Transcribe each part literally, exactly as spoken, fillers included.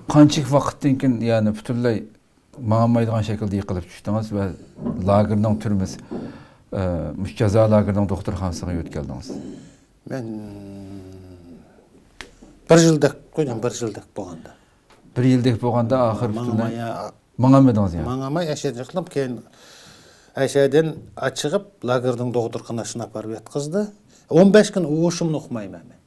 قانچىلىك ۋاقىتتىن كېيىن، يەنى پۈتۈنلەي ماڭالمايدىغان شەكىلدە يىقىلىپ چۈشتىڭىز ۋە لاگېرنىڭ تۈرمىسى، ئە، مۇشۇ جازا لاگېرىنىڭ دوختۇرخانىسىغا يۆتكەلدىڭىز؟ مەن بىر يىلدەك قويدۇم، بىر يىلدەك بولغاندا. بىر يىلدەك بولغاندا ئاخىر پۈتۈنلەي ماڭالماي، يا، ماڭالمىدىڭىز يەنى؟ ماڭالماي ئەشەدە يىقىلىپ، كېيىن ئەشەدىن چىقىپ، لاگېرنىڭ دوختۇرخانىسىغا ئاپىرىپ ياتقۇزدى. ئون بەش كۈن ھوشۇمنى ئۇقمايمەن مەن.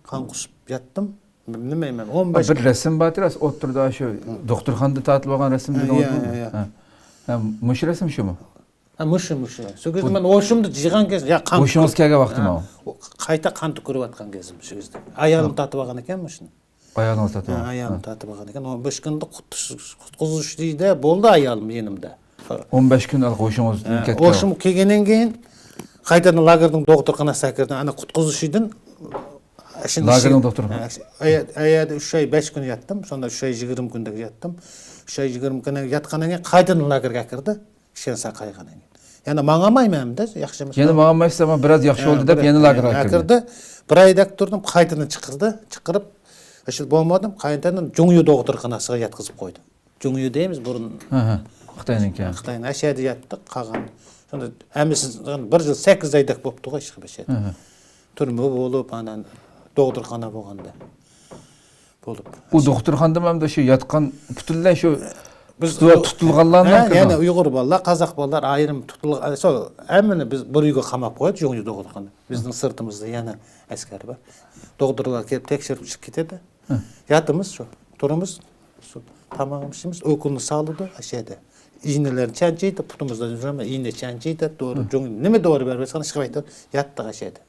قان قۇسۇپ ياتتىم. نېمە دەيمەن، ئون بەش بىر رەسىم بار، راست ئوتتۇرىدا شۇ دوختۇرخانىدا تارتىلىپ ئالغان رەسىم ھە، دېگەن يا، يا، يا. ھە. ھە، مۇشۇ رەسىم شۇمۇ؟ ھە، مۇشۇ، مۇشۇ. شۇ كېزى بۇ مەن ھوشۇمنى يىغان كېزى، يا، قان ھوشىڭىز كەلگەن ۋاقتىمۇ؟ ھە، ئۇ قايتا قان تۆكۈرۈۋاتقان كېزىم شۇ كېزى. ئايالىم ھە. تارتىپ ئالغان ئىكەن مۇشۇنى. ئايالىڭىز تارتىپ ھە، ئالغان؟ ئايالىم ھە. تارتىپ ئالغان ئىكەن. ئون بەش كۈندە قۇتقۇز-، قۇتقۇزۇش دېدى، بولدى ئايالىم يېنىمدا. ئون بەش كۈن ھوشىڭىزدىن ھە، كەتكەن. ھوشۇم كەلگەندىن كېيىن قايتىدىن لاگېرنىڭ دوختۇرخانىسىغا كىردىم. ئانا قۇتقۇزۇشىدىن ئاشۇنداق لاگېرنىڭ شۇ-، دوختۇرخانىسى. ھە، ئۇ يەردە ئۈچ ئاي، بەش كۈن ياتتىم. شۇندا ئۈچ ئاي يىگىرمە كۈندەك ياتتىم. ئۈچ ئاي يىگىرمە كۈندەك ياتقاندىن كېيىن قايتىدىن لاگېرغا كىردى. ئىشكەنسا قايغىنىڭ. يەنە ماڭالمايمەن دە، ياخشىمۇ؟ يەنە ماڭالمايسىز، ئەمما بىراز ياخشى ھە، بولدى دەپ بىر-، يەنە لاگېرغا ھە، كىردى. كىردى. بىر ئايدەك تۇردۇم، قايتىدىن چىقىردى. چىقىرىپ، ئىشلىتىپ بولمىدىم، قايتىدىن جۇڭيۇ دوختۇرخانىسىغا ياتقۇزۇپ قويدى. جۇڭيۇ دەيمىز بۇرۇن. ھە، ھە. خىتاينىڭكى. خىتاينىڭ. ئەشەدە ياتتۇق، قالغان. شۇندا ھەممىسى بىر يىل سەككىز ئايدەك بوپتۇغۇ ئىشقىلىپ ئەشەدە. ھە، ھە. تۈرمە بولۇپ، ئانا دوختۇرخانا بولغاندا. بولۇپ. بۇ دوختۇرخانىدىمۇ ئەمدى شۇ ياتقان پۈتۈنلەي شۇ بىز تۇتۇلغانلارنىڭ ھە، يەنە ئۇيغۇر بالىلار، قازاق بالىلار ئايرىم تۇتۇلغان، ھەممىنى بىز بىر ئۆيگە قاماپ قويدۇق، جۇڭيۇ دوختۇرخانا. بىزنىڭ سىرتىمىزدا يەنە ئەسكەر بار. دوختۇرلار كېلىپ تەكشۈرۈپ چىقىپ كېتىدۇ. ھە. ياتىمىز شۇ، تۇرىمىز، شۇ تاماق ئىشىمىز، ئوكۇلنى سالىدۇ، ئەشەدە. ئىينىلەرنى چەنچەيدۇ، پۇتىمىزدا يۈرەمە، ئىينە چەنچەيدۇ، دورا، ھە. جۇڭ-، نېمە دورا بەرسەڭ، ئىشقا ياتتۇق ئەشەدە.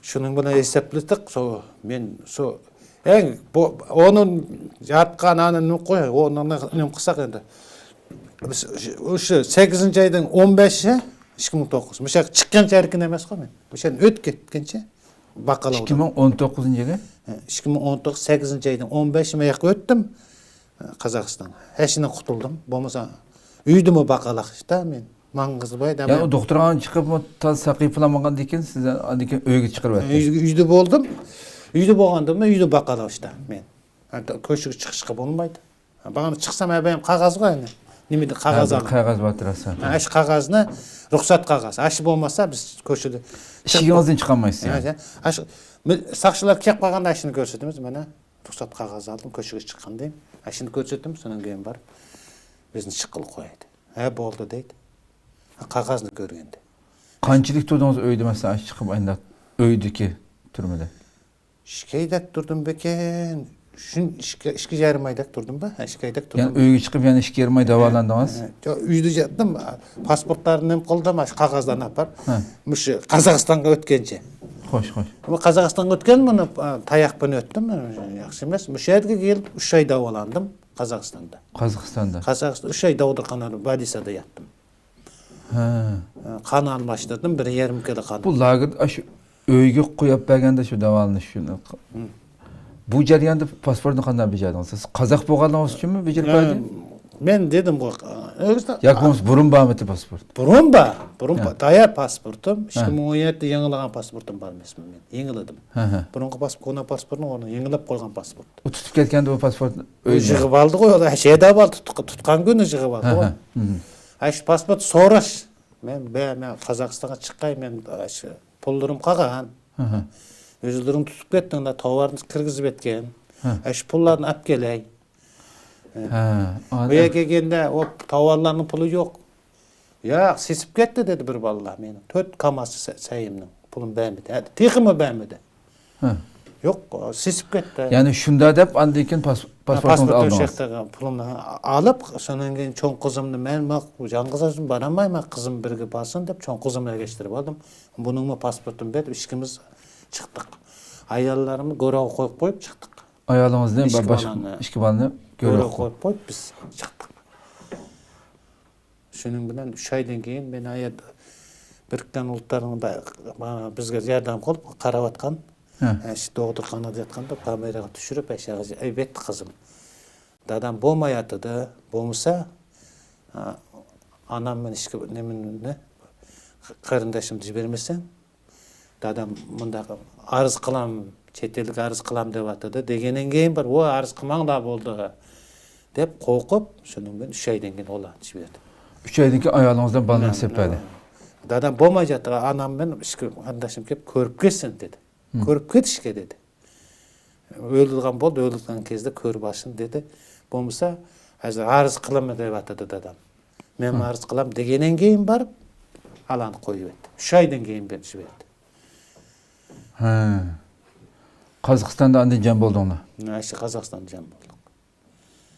شۇنىڭ بىلەن ھېسابلىدۇق، سو-، مەن سو-، ئەڭ بۇ، ئۇنى ياتقان، ئانى نېمە قوي، ئۇنى نېمە قىلساق ئەمدى. بىز شۇ، شۇ سەككىزىنچى ئاينىڭ ئون بەشى، ئىككى مىڭ توققۇز. مۇشۇ يەرگە چىققانچە ئەركىن ئەمەسقۇ مەن. مۇشۇ يەردىن ئۆتۈپ كەتكەنچە باقالاۋۇدۇم. ئىككى مىڭ ئون توققۇزىنچى يىلى؟ ھە، ئىككى مىڭ ئون توققۇز، سەككىزىنچى ئاينىڭ ئون بەشى مەن ياققا ئۆتتۈم. ھە، قازاقىستانغا. ھەشىنى قۇتۇلدۇم. بولمىسا ئۆيدىمۇ باقالاق ئىشتا مەن. ماڭغۇزباي دەپ. يەنى ئۇ دوختۇرخانىدىن چىقىپ، تازا ساقىيىپ بولغاندىن كېيىن سىز ئاندىن كېيىن ئۆيگە چىقىرىۋەتتى. ئۆيدە، ئۆيدە بولدۇم. ئۆيدە بولغاندىمۇ ئۆيدە باقالاق ئىشتا مەن. ھەتتا كۆشىگە چىقىشقا بولمايدۇ. باغانا چىقسام، ھە، بەيەم قەغەز بار ئەنە. نېمىدە قەغەز ھە، بىر ئالدىم. قەغەز بار تۇراسەن. ھە، ئاشۇ قەغەزنى، رۇخسەت قەغەز. ئاشۇ بولمىسا، بىز كۆشىدە ئىشىكىڭىزدىن چىقالمايسىز ھە، يەنى. ھە. ئاشۇ، مە-، ساقچىلار كېلىپ قالغاندا ئاشۇنى كۆرسىتىمىز. مانا، رۇخسەت قەغەز ئالدىم، كۆشىگە چىققان دەيمەن. ئاشۇنى كۆرسىتىمىز، شۇنىڭ كېيىن بارىپ، بىزنى چىققىلى قويدى. ھە، بولدى دەيدۇ. قەغەزنى كۆرگەندە. قانچىلىك تۇردىڭىز ئۆيدە، مەسىلەن، ئاشۇ چىقىپ ئاينداق ئۆيدىكى تۈرمىدە؟ ئىككى ئايدەك تۇردۇم بىكەن. شۇن ئىككى، ئىككى يېرىم ئايدەك تۇردۇم با؟ ھە، ئىككى ئايدەك تۇردۇم. يەنى ئۆيگە چىقىپ يەنە ئىككى يېرىم ئاي داۋالاندىڭىز؟ ھە، يوق، ئۆيدە ياتتىم. پاسپورتلارنى نېمە قىلدىم، ئاشۇ قەغەزلەرنى ئاپىرىپ، ھە. مۇشۇ قازاقىستانغا ئۆتكەنچە. خوش، خوش. بۇ قازاقىستانغا ئۆتكەن، بۇنى، ئا، تاياق بىلەن ئۆتتۈم. ياخشى ئەمەس. مۇشۇ يەرگە كېلىپ ئۈچ ئاي داۋالاندىم قازاقىستاندا. قازاقىستاندا؟ قازاقىستان، ئۈچ ئاي دوختۇرخانىدا، بولنىتسادا ياتتىم. ھە. قان ئالماشتۇردۇم، بىر يېرىم كىلو قان. بۇ لاگېردا ئاشۇ ئۆيگە قويۇپ بەرگەندە شۇ داۋالىنىش شۇنى. ھە. بۇ جەرياندا پاسپورتنى قانداق بېجەردىڭىز؟ سىز قازاق بولغانلىقىڭىز ئۈچۈنمۇ بېجىرىپ ھە، بەردى؟ مەن دېدىمغۇ، ئۆزى ياكى بولمىسا بۇرۇن بارمىدى پاسپورت؟ بۇرۇن بار، بۇرۇن ھە. بار. تايار پاسپورتۇم، ھە. ئىككى مىڭ ئون يەتتە يېڭىلىغان پاسپورتۇم بار ئەمەسمۇ مەن؟ يېڭىلىدىم. ھە، ھە. بۇرۇنقى پاسپورت، كونا پاسپورتنىڭ ئورنىغا يېڭىلاپ قويغان پاسپورت. ئۇ تۇتۇپ كەتكەندە بۇ پاسپورتنى ئۆيدە؟ يىغىپ ئالدىغۇ، يەدە بار، تۇتقا-، تۇتقان كۈنى يىغىپ ھە، ئالدىغۇ. ھە. ھە، شۇ پاسپورت سوراش. مەن، بە-، مەن قازاقىستانغا چىقاي، مەن، ئاشۇ پۇللىرىم قالغان. ھە، ھە. ئۆزلىرىڭ تۇتۇپ كەتتىڭلار، تاۋارنى كىرگۈزۈپ ئەتكەن. ھە. ئاشۇ پۇللارنى ئاپ كېلەي. ھە، بۇ يەرگە كەلگەندە، ئۇ تاۋارلارنىڭ پۇلى يوق. ياق، سېسىپ كەتتى، دېدى بىر بالىلار مېنىڭ. تۆت كاماز سە-، سەيىمنىڭ پۇلىنى بەرمىدى. ھە، تېخىمۇ بەرمىدى. ھە. يوق، سېسىپ كەتتى. يەنى شۇنداق دەپ، ئاندىن كېيىن پاس-، ھە، پاسپورتنى پاسپورت ئالدىڭىز. پۇلۇمنى ئالىپ، شۇنىڭ كېيىن چوڭ قىزىمنى مەن، ماق-، يالغۇز ئۆزۈم بارالمايمەن، قىزىم بىرگە بارسۇن دەپ، چوڭ قىزىمنى ئەگەشتۈرۈپ ئالدىم. بۇنىڭمۇ پاسپورتىنى بېرىپ، ئىككىمىز چىقتۇق. ئاياللارنى گورىغا قويۇپ، قويۇپ چىقتۇق. ئايالىڭىزنى، ئىككى با-، باشقا بالىنى ئىككى بالىنى گورىغا گورىغا قويۇپ. قويۇپ، قويۇپ بىز چىقتۇق. شۇنىڭ بىلەن ئۈچ ئايدىن كېيىن مەن ئايا بىرىككەن ئۇلۇغلارنىڭ دا-، مانا بىزگە ياردەم قىلىپ قاراۋاتقان، ھە. ئە، شۇ دوختۇرخانىدا ياتقاندا كامېراغا چۈشۈرۈپ، ئەشەگە ئەيۋەتتى قىزىم. دادام بولماياتىدۇ، بولمىسا، ئا، ئانام مېنى ئىشكە، نېمىنى، قېرىنداشىمنى يىبەرمىسەڭ، دادام مۇنداق ئارز قىلام، چەت ئەلگە ئەرز قىلام دەۋاتىدۇ. دېگەندىن كېيىن بىر، ۋو ئەرز قىلماڭلار بولدى، دەپ قورقۇپ، شۇنىڭ بىلەن ئۈچ ئايدىن كېيىن ئۇلارنى چىقىۋەردى. ئۈچ ئايدىن كېيىن ئايالىڭىزدىن بالىنى سېلىپ بەردى. دادام بولمايدۇ، ئانام بىلەن ئىككى قېرىنداشىم كېلىپ كۆرۈپ كەتسۇن دېدى. كۆرۈپ كېتىشكە دېدى. ئۆلىدىغان بولدى، ئۆلىدىغان كېزىدە كۆرۈپ ئالسۇن دېدى. بولمىسا ھازىر ئەرز قىلىمەن دەۋاتىدۇ دادام. مەن ئەرز قىلام دېگەندىن كېيىن بارىپ ئالانى قويۇۋەتتى. ئۈچ ئايدىن كېيىن بېرىپ جىبەردى. ھە. قازاقىستاندا ئاندىن جەم بولدۇڭلار. مانا شۇ قازاقىستاندا جەم بولدى.